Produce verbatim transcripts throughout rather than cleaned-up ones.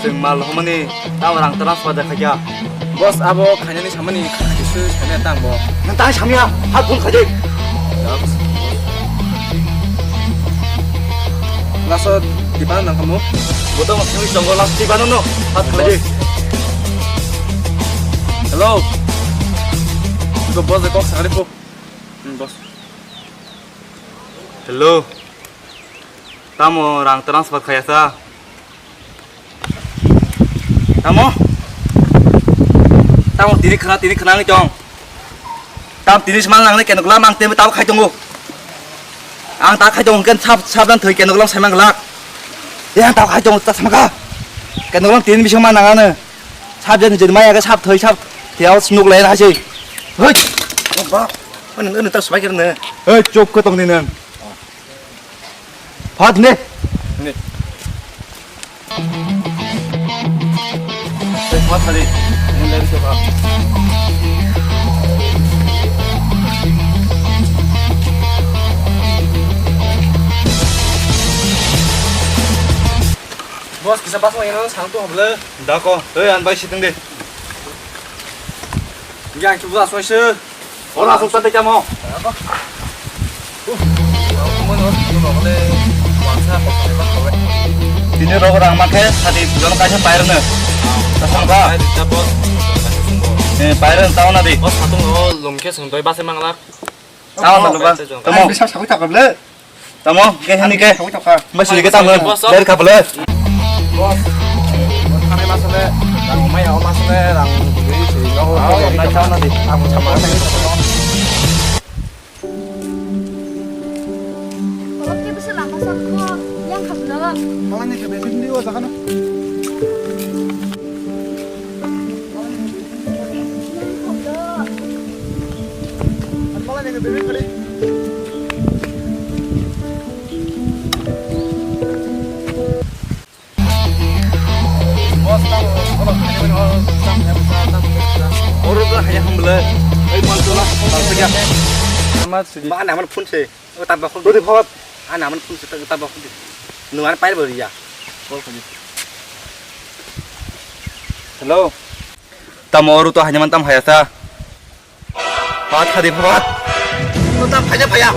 Chwng mal homani tamo rang transfer da khaikha. Boss, abo khainani samani khainani se samya tang bo. Nang tai samya, ha phone khaide. Laso tibana nang kamo. Boto ma phone tongo, laso tibana no. Ha khaide. Hello. Go boss, kok sakari po. Hmm, boss. Hello. Tamo rang transfer khaya sa? Tamo? Tamo tini khna, tini khna ngi tong. Tam tini semal nang ni kenok lam ang temi tabo khai tongo. Ang ta khai tong ken sab, sab dan thoi kenok lam sai mang lak. Ya tabo khai tong ta sama ka. Kenok lam tini bising ma nang ano. Sab jan jin maya ke sab thoi sab. Tiao snuk lai na sei. Hoi. Ba. Mana ngi ta sbai kerne. Hei, chop ko tong ni nang. Phat ne. Ne. Phat thari. Nang dari coba. Boss, kisa bas mo yang sang tu hable. Dako, hei an bai situng de. Yang tu bas mo se. Ora asuk tante kamo. Tini rogo rang makhe sadi jon kaisa pairne. Tasang ba. Eh, pairne tauna di. Bos satung o lomkhe songdoi base manglak. Tauna ba. Tamo. Bisa sakoi takable. Tamo, ke hani ke. Sakoi takha. Masih ke tamo. Bos, bos. Dari kapale. Bos. Bos, kanai masale, rang mai au masale, rang bui si, rang mai tauna di. Aku sama. Kolok ke bisa lama sakho, yang kabelo. Malah ni kebe bindi o jaga na. Malah ni kebe bindi. Oro to haya hum bole. Ei, mal tola, mal tola. Ama sudi. Ma, ana amar phone se. O, tabba khol. Dodi phawat. Ana amar phone se, tabba khol. Nung ana pair bari ya. Call kholi. Hello. Tamo oro to hanya man tam haya sa. Pat khadi pat. Nota phaya phaya.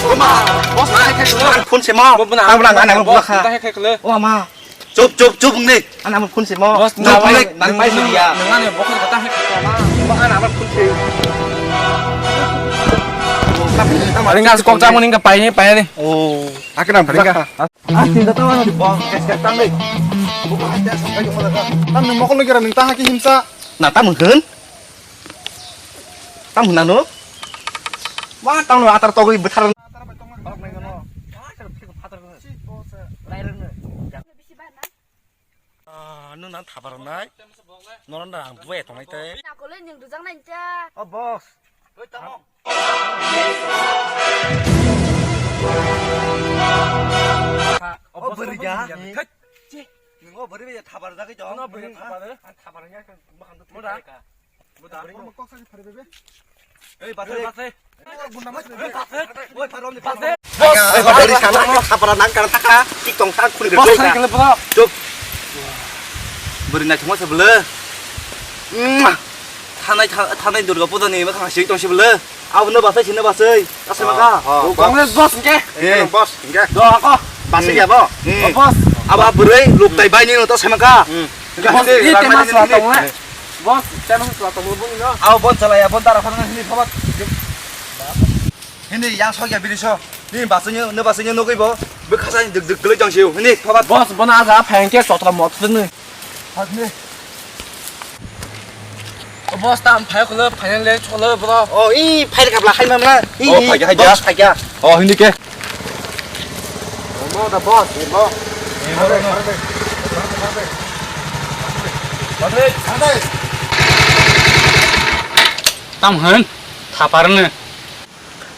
Oma. Boss, hai khai khlo. Phone se mo. Bo buna. Ang buna ang ang buna kha. Khai khai khlo. O ma. Chup chup chup ni. Ana mo phone se mo. Boss, chup ni. Nang pai se ya. Nang ne bokol kata hai khai khlo ma. Bo ana mo phone se. Ringa kok ta mo ning ka pai ni pai ni. Oh. Akena ringa. Ah, tinta tawa na di bong. Kes kes tang dei. Bo ka hai ta so kai mo da. Tam ni mokol ni kira ning ta ha ki himsa. Na tam hun. Tam hwnano? Wa tangno atar togwi bwthar. Ah, nwng nang thapar nai. Noron da ang buai tongnai tei. Nakolai nwng rwjak nai ta. O boss. Oi tamo. O bwrwi ja. Nwng o bwrwi ja thapar jagwi tong. Nwng bwrwi thapar. Ang thapar ya. Moda. Ei, base, base. Oi, pharom ni base. Boss, ei, base sana, khapra nang kana taka, tik tong tak khuni. Boss, kali kali, bro. Chup. Bwrwi naithokma se bwle. Mwah. Thanai, tha-, thanai Durga Puja ni ma khang sik tong se bwle. Abo no basai, sino basai. Asai maka. Oh, oh, Congress boss hingke. Eh, boss hingke. Do ako. Basai ya bo. Hmm. Oh, boss. Abo bwrwi luk tai bai ni no ta sai maka. Hmm. Boss, ini tema suara tong, eh. Boss, channel sula tongmo bung no. Abo bon chalaya, bon dara khana hindi thobat. Hindi yang sokya bini so. Ni basanya, ne basanya nogoi bo. Be khasa ni deg deg gele jang siu. Hindi thobat. Boss, bona aja phai ke sotra mot ni. Hat ni. O boss, tam phai kholo, final le cholo bro. O, i phai ka bla khai mamla. I, oh, i, phai ka, phai ka. Boss, phai ka. O, hindi ke. Mo da boss, mo. Tam hwn, thapar no.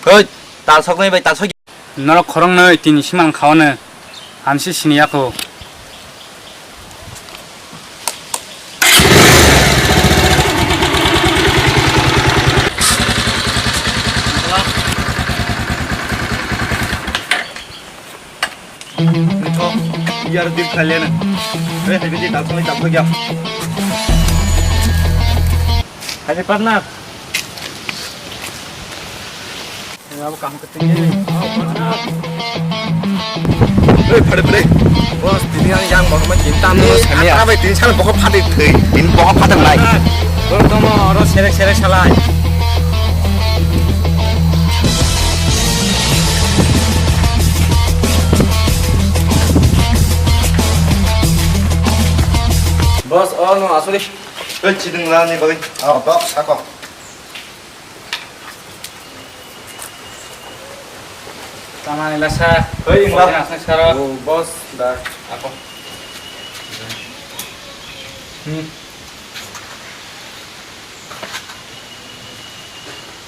Hoi, tal sok nai bai, tal sok. Norok khoroknwi tini simang khaono, hamsi sini yako. Yar dir khailena. Hey, hey, bidi, tak, tak, tak, tak. Hai, partner. Hey, phade, phade. Boss, tini ang yang boss ma cinta mo. Ini sani ya. Apa tini sana bohok phade thei. Ini bohok phade nai. Boss, tamo oro serek serek salai. Boss, oh no, asuli. Oi, chiding la ni bagwi. Oh, box, ako. Tamani lasa. Oi, ingla. Boss, asli saro. Oh, boss, da, ako. Hmm.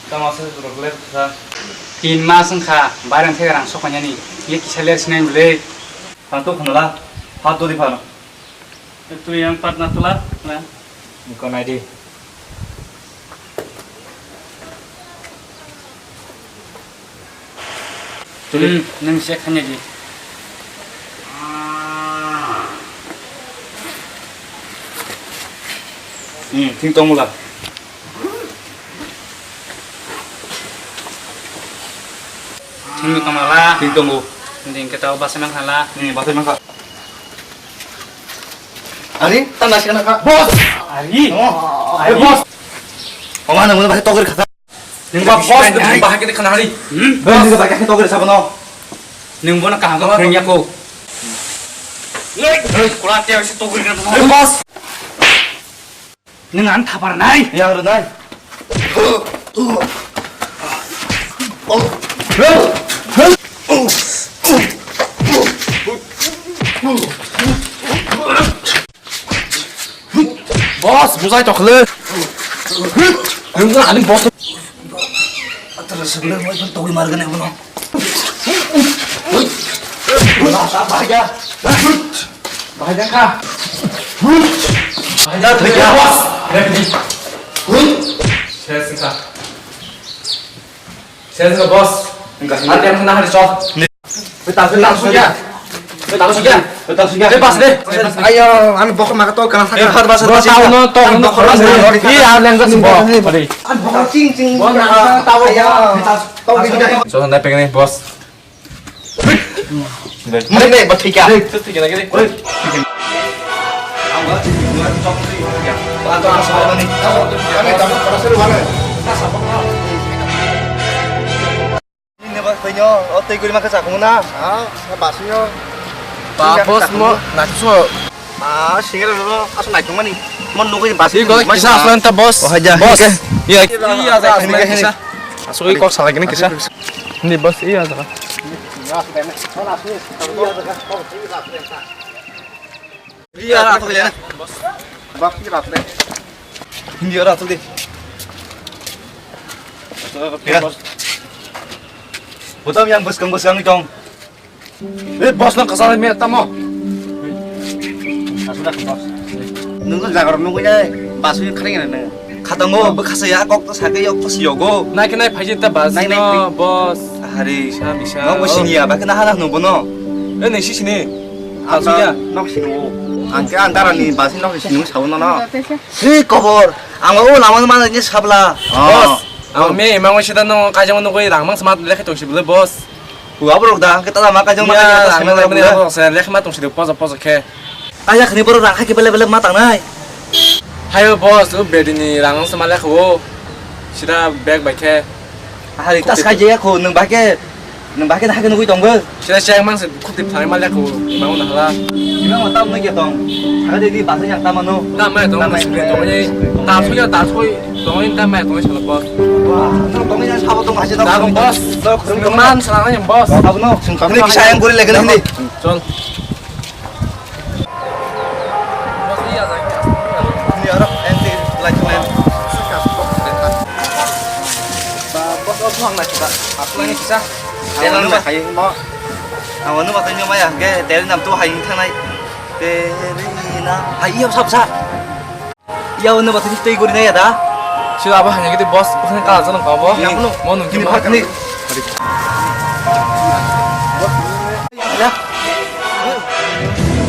Tamo se rok le sa. Tin mas wngkha, bairang thai rang sok painani. Ye kisa le sinai bwle. Ha to khonala. Ha to di phano. Tu yang partner tula, na. Niko nai di. Tuli, hmm, nang siya kanya di. Hmm, ting tong mula. Ting tong mula. Ting tong u. Ding kita ubah senang hala. Hmm, bahasa mangka. Ari, ta nasi kana ka? Boss! Ari! Oh, ari, boss! Oma nang mula bahasa togir kata. Nang ba boss, bahasa kata hari. Hmm? Boss, bahasa kata togir sabano. Nang bona kaham ko kring yako. Hei, kula te si togir kana. Boss! Nang ang thapar nai. Yang ro nai. Boss, bujai tokhle. Nang ani boss. Atara sebelah mai pun togri marga ne bono. Bahaya. Bahaya ka. Bahaya thoi ya. Ses ka. Ses ka boss. Ate ang na hari so. Betul betul suya. Betul suya. Betul suya. Bebas deh. Ayo, anu bokor maga to kana saka. Bebas bas. Bos tahu no to no. Iya, yang jelas bos. Anu bokor cing cing. Bos na tahu. Ayo. Tahu gitu. So, nanti pengen nih, bos. Mari nih, bertiga. Terus tiga lagi nih. Ini bos, tanya, oh, teh gurima kacang mana? Ah, basio. Ba, bos, mo, nacho. Ah, singira lo, asu nacho mani. Mon nunggu ini basi. Iko, kisa aslan ta, bos. Oh, aja. Bos. Iya, iya, aslan kisa. Asu iko salah gini kisa. Ini, bos, iya, aslan. Iya, aslan. Iya, aslan. Bak ki rat le. Hindi rat le. Ya. Butam yang bus kang bus kang itong. Eh, bos nang kasar me tamo. Asuna bos. Nunggu jagar nunggu ya, basu yang kering na. Khatango, bwkhasa ya, kok to sake yok to siyogo. Nai khe nai phaiji ta bas. Nai, nai, no, bos. Hari. Bisa, bisa. Nokbo siniya, ba khe na hana hwno bono. Eh, nai si sini. Ang ta nok sini o. Ang khe ang darani basi nok sini o sao nono. Si kobor. Ang o lama mana ni sabla. Bos. Ang me, mang sida no kajang no koi rang mang smat lekhe tong si bole, bos. Hua borok da, kita lama kajang ma kajang ta sini bole. Lekhe ma tong si poza poza khe. Kaya khani borok rang kha khe bele bele ma tangnai. Hayo boss, o bedi ni rang se ma lekha o. Sida bag bai khe. Hari tas khai je kho, nwng bai khe, nwng bai khe hai khe nugui tong bo. Sida cheng mang se khuk tip thani ma lekha o. Ma o na hala. Ima mo tam nugui tong. Thang de di bus yang tam ano. Tam mai tong, tam mai tong ni. Ta sui ya, ta sui. Tong ni tam mai tong ni sala boss. Wah, tong ni sabo tong hai se tong. Boss. Man sala ni boss. Abo no. Ini kisah yang boleh lagi ni. Chol. Ini orang ente lagi main. Ba, bos, oh, buang lagi, Pak. Aku lagi kisah. Aku nunggu, hai, mau. Aku nunggu, tanya, Maya, ke, dari enam tuh, hai, thanai. Dari enam, hai, iya, sab, sab. Iya, ono batani tei guri nai da. Sila abo hanya gede boss, bukan kalah jalan kau bo. Yang penuh. Mau nunggu ini mau. Ini. Ya.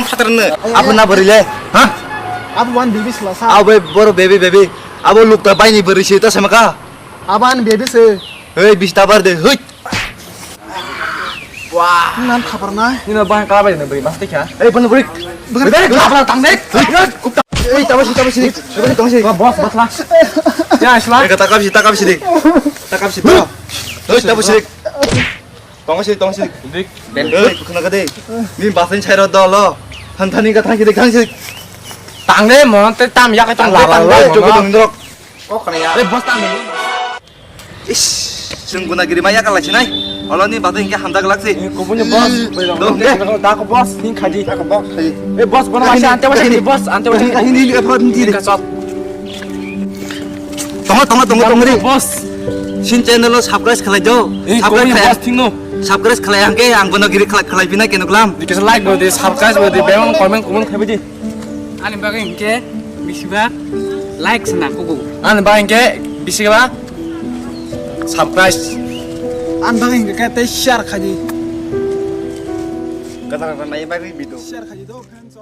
bwrwi phatar no. Abo na bwrwi le. Ha? Abo wan baby sla sa. Abo boro baby, baby. Abo lukta baini bwrwi se ta sama ka. Abo ani baby se. Hei, bista bar de. Hei. Wah. Nan khabar na. Nino bang ka bai na bwrwi mas tikha. Ei, bono bwrwi. Bwrwi, bwrwi, bwrwi, tang de. Ei, tamo si, tamo si. Tamo si. Boss, boss la. Ya, sla. Ei, takap si, takap si dik. Takap si to. Hei, tamo si dik. Tong si, tong si. Dik. Ei, khuna ka de. Ni basen chairo dolo. Than thani ka thang si dik, thang si dik. Tang de, mo te tam ya ka tang de, tang de. Chukudung drok. Kok kana ya. Ei, boss, tang de. Is, chwng guna giri maya ka lai sinai. Olo ni bato hinkhe hamjak lak si. Kubuni boss, dong de. Da ko boss, hin khaji. Da ko boss, khaji. Ei, boss, bono masa ante wasi, boss, ante wasi. Hin, hin, hin, hin, hin. Ka sop. Tongo, tongo, tongo, tongo ri. Boss. Sin channel o subscribe khalai do. Subscribe khalai. Boss thingno. Subscribe khalai hangke ang bono giri khalai, khalai bina keno glam. Dikisa like bo di, subscribe bo di, bebang comment, comment khabi di. Ani bagwi hinkhe bisiba like se nangkugo. Ani bagwi hinkhe bisiba subscribe. Ani bagwi hinkhe tei share khaidi. Kwtal kwtal nai bagwi video. Share khaidi do, friends.